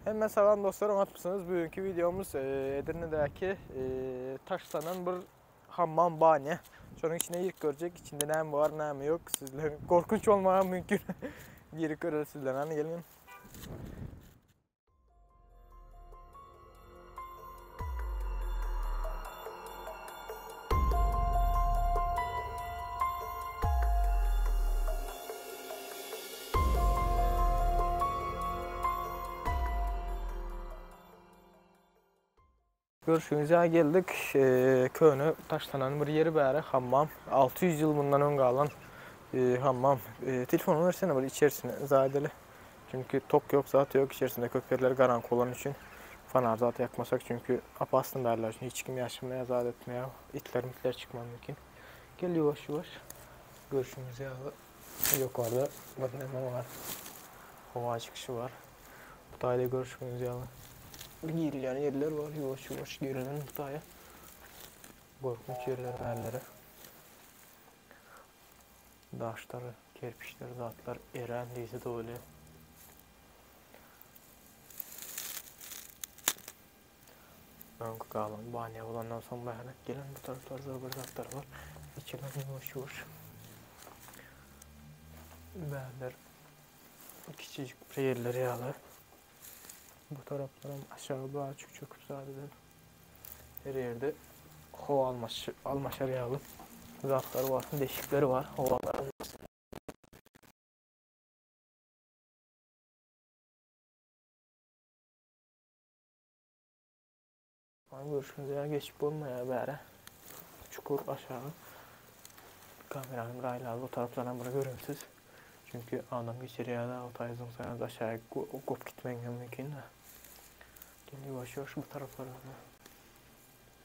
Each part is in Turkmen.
Hemmä salam dostlar oňatmysyňyz bugünki wideomyz Edirnedäki taşlanan bir hammam banýa şonuň içine girip görjek içinde näme bar näme ýok sizler gorkunç bolmagy mümkin girip göreris sizler hany geliň. Görşüňiz ýaly geldik. Köne taşlanan bir ýeri bäri hammam. 600 ýyl mundan öň galan hammam. Telefonyňy bersene bir içerisini izah edeli. Çünki tok ýok, zat ýok içerisinde köp ýerler garaňky bolany üçin fonar zat ýakmasak çünki opasny bärler üçin hiç kim ýaşamaýar, zat etmeýär. Itler mitler çykmagy mümkin. Gel ýuwaş ýuwaş. Görşüňiz ýaly ýokarda bir neme bar. Howa çykyşy bar. Bu taýda görşüňiz ýaly girilýän ýerler bar. Ýuwaş ýuwaş girilen bu taýa. Gorkunç ýerler bärleri. Daşlar, kerpiçler, zatlar erän diýse de bolýar. Öňki galan banýa bolandan soň bäri gelen bu taraplarda bir zatlar bar. Içilen ýuwaş-ýuwaş. Bärler kiçijik bir ýerler ýaly. Bu taraplaram aşagy bar çöküp zadeden. Her ýerde howa almaş almaşar ýaly zatlar bar, deşikleri bar howa Görüşüňiz ýaly geçip bolmaýar bäre. Çukur aşagy. Kamerany bir aýlaly o taraplardan bir görünsiz. Çünki adam geçirýär da o taýy zyňsaňyz aşagy gop gitmegiň hem mümkin da. Gel ýuwaş ýuwaş bu taraplara.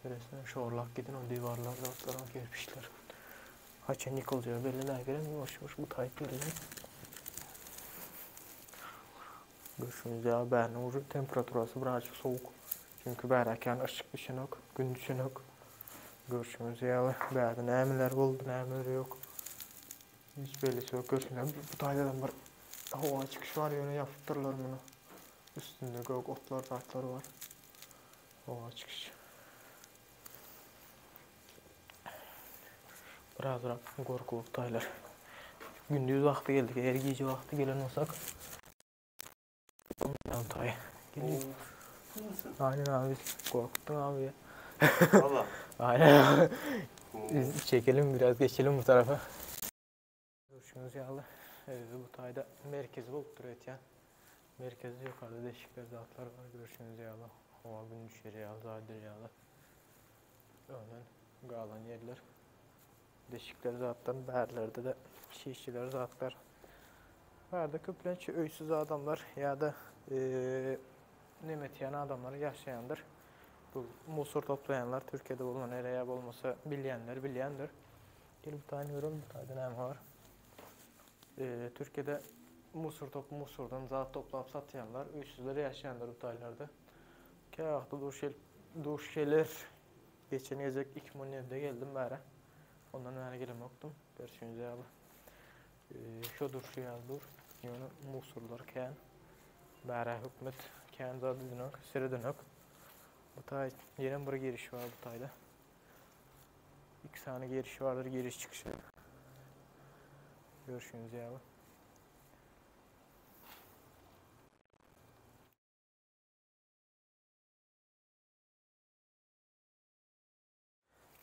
Resmen şorlap giden o diwarlar zatlar o kerpiçler. Haçan ýykyljagy belli däl. Gelen ýuwaş ýuwaş bu taýyp gelelim. Görşüňiz ýaly bäriniň ujy temperaturasy birazjyk sowuk. Çünki bärä kän yşyk düşenok, gün düşenok. Görşüňiz ýaly bärde nämeler boldy, nämeler ýok. Hiç bellisi ýok. Görşüňiz ýaly bu taýdadan bir howa çykyş bar, ýöne ýapypdyrlar muny. Üstünde gök otlar, zatlar bar. Howa çykyş. Birazrak gorkuly taýlar. Gündüz wagty geldik. Eger gije wagty gelen bolsak Taý. Aynen abi korkuttun abi ya. Valla. Aynen. Biz çekelim biraz geçelim bu tarafa. Görşüňiz ýaly, bu taýda merkezi bolup dur ötýän. Merkezde ýokarda deşikler zatlar bar görşüňiz ýaly. Howa gün düşer ýaly, zat eder ýaly. Öňden galan ýerler. Deşikler zatdan bärlerde-de şişeler zatlar. Bärde köplenç öýsüz adamlar ýa-da neme etýän adamlar ýaşaýandyr. Bu musur toplaýanlar Türkiýede bolan ýa bolmasa bilýänler bilýändir. Gel bu taýyny görelim, bu taýda näme bar. Türkiýede musur top musurdan zat toplap satýanlar, öýsüzler ýaşaýandyr bu taýlarda. Käwagtda duş gelip duş geler. Geçen gezek 2017-de geldim bäre. Ondan bäri gelemokdym. Görşüňiz ýaly. Şo durşy ýaly dur. Ýöne musurlar kän. Bäre hökümet kän zat edenok, seredenok. Bu taý ýene bir giriş bar bu taýda. İki sany girişi vardır, giriş çıkışı. Görşüňiz ýaly.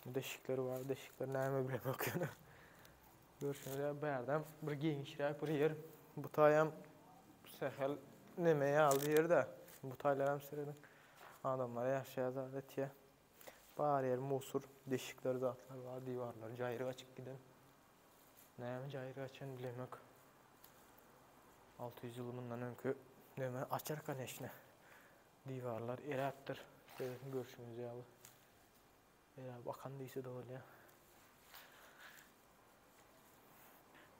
Deşikleri var, deşikler näme bilemok ýöne. Görşüňiz ýaly bärden bir giňişräk bir ýer. Bu taýam sähel neme ýaly ýerde. Bu taýlaram serediň. Adamlar ýaşaýar zat etýär. Bar ýer musur, deşikler zatlar bar, diwarlar jaýryk açyp giden. Näme jaýryk açan bilemok. 600 ýyl mundan öňki neme açar koneçne. Diwarlar eräpdir. Serediň görşüňiz ýaly. Eräp akan diýse-de bolýar.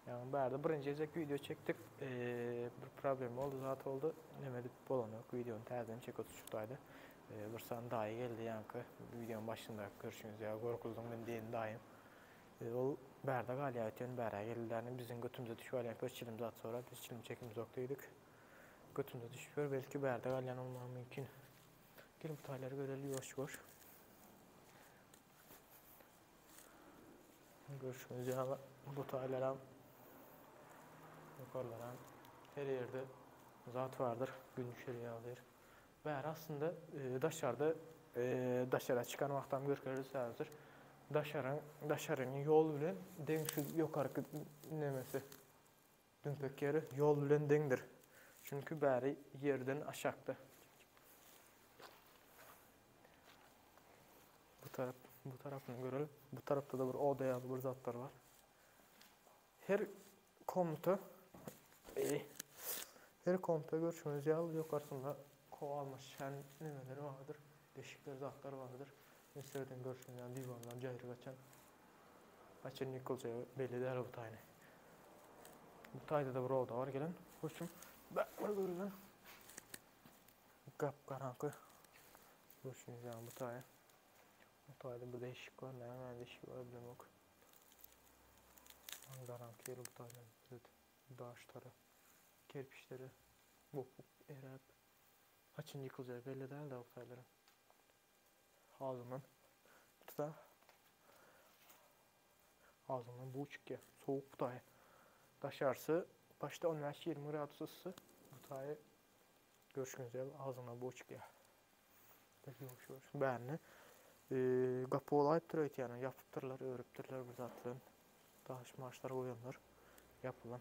Ýagny bärde birinji gezek wideo çekdik. Bir problem boldy, zat boldy. Neme edip bolanok, wideony täzeden çekip oturşykdaýdy. Bir sany daýy geldi ýaňky wideonyň başynda görşüňiz ýaly gorkuzdyň meni diýen daýym. Ol bärde galýar öten bärä geldi. Ýagny biziň götümize düşüp alýan bir çilim zat sorap, biz çilim çekimizok diýdik. Götünde düşüp ýör, belki bärde galýan bolmagy mümkin. Gel bu taýlary göreli ýuwaş-ýuwaş. Görşüňiz ýaly bu taýlaram ýokarlaram her ýerde zat bardyr, gün düşer ýaly ýer. Bäri aslynda daşarda daşara çykan wagtam görkeris häzir. Daşaryň daşaryny ýol bilen deň şu ýokarky nemesi dümpek ýeri ýol bilen deňdir. Çünki bäri ýerden aşakda. Bu tarap bu tarapyny görelim. Bu tarapda-da bir oda ýaly bir zatlar bar. Her komnata her komnata görşüňiz ýaly ýokarsynda howa almaşýan nemeleri bardyr. Deşikler zatlar bardyr. Meselen görşüňiz ýaly diwarlar jaýryk açan. Haçan ýykyljagy belli däl bu taýyny. Bu taýda-da bir oda bar gelen. Hoşum. Bir görülen. Gap-garaňky. Görşüňiz ýaly bu taýy. Bu taýda bir deşik bar. Näme deşik bar bilemok. Garaňky ýeri bu taýdan evet daşlary, kerpiçleri gopup, eräp, haçan ýykyljagy belli däl-de bu taýlaryň. Agzyndan tuta. Agzyndan bug çykýar. Sowuk bu taýy. Daşarsy başda 15-20 gradus yssy. Bu taýy görşüňiz ýaly agzyndan bug çykýar. Ýuwaş ýuwaş bärini gapy bolaýypdyr öýtýän, ýapypdyrlar, örüpdirler bir zat bilen. Daş maşlar goýanlar ýapylan.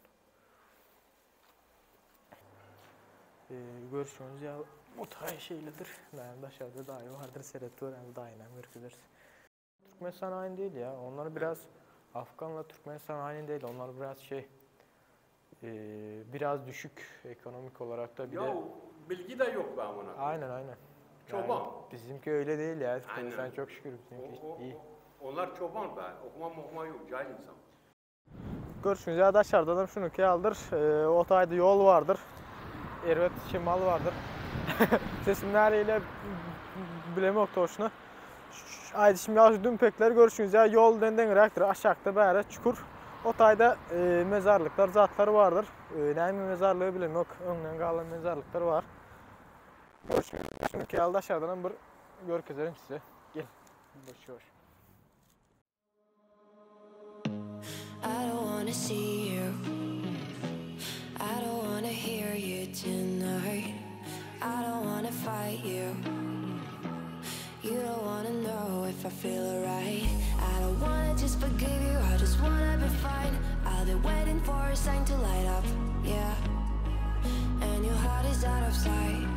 Görşüňiz ýaly bu taý şeýledir. Näme daşarda daýy bardyr, seret görän daýyny hem görkezeris. Türkmenistan aynı değil ya. Onlar biraz Afganla Türkmenistan aynı değil. Onlar biraz şey biraz düşük ekonomik olarak da bir Ya de bilgi de yok be amına. Aynen aynen. Çoban. Yani bizimki öyle değil ya. Türkmenistan Aynen. çok şükür bizimki O, o, iyi. Onlar çoban be. Okuma mokuma yok. Cahil insan. Görşüňiz ýaly daşardanam şunuky ýalydyr. O taýda ýol bardyr. Erbet şemal bardyr. Sesim näreýle bilemok toşny. Aýdyşym ýaly şu dümpekler görşüňiz ýaly ýoldan deňräkdir. Aşakda bäre çukur. O taýda mezarlyklar zatlar bardyr. Näme mezarlygy bilemok. Öňden galan mezarlyklar bar. Görşüňiz şunuky ýaly daşardanam bir görkezerin size. Gel. Boş. I don't wanna see you. I don't wanna hear you tonight. I don't wanna fight you. You don't wanna know if I feel alright. I don't wanna just forgive you. I just wanna be fine. I'll be waiting for a sign to light up. Yeah. And your heart is out of sight.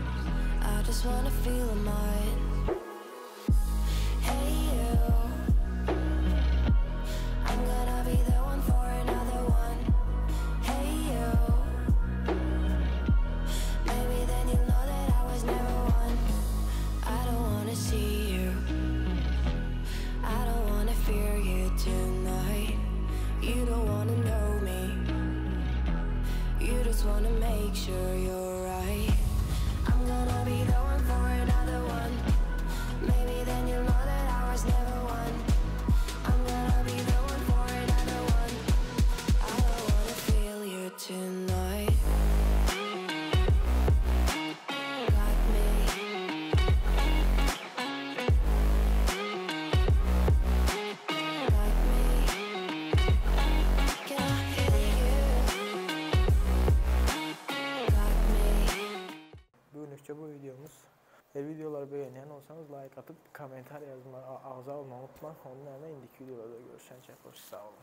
I just wanna feel mine. Hey you. I'm gonna be the one for another one. Hey you. Maybe then you'll know that I was never one. I don't wanna see you. I don't wanna fear you tonight. You don't wanna know me. You just wanna make sure you're right. I'm gonna be the one for another one. Maybe then you'll know that I was never one. I'm gonna be the one for another one. I don't wanna feel you tonight. Got me. Got me. Can I feel you? Got me. Bugünlükçe bu videomuz. Videoları beğenen olsanız like atıp kommentar yazmayı, ağza almayı unutmayın. Onlarla indiki videolarda görüşen çok sağ olun.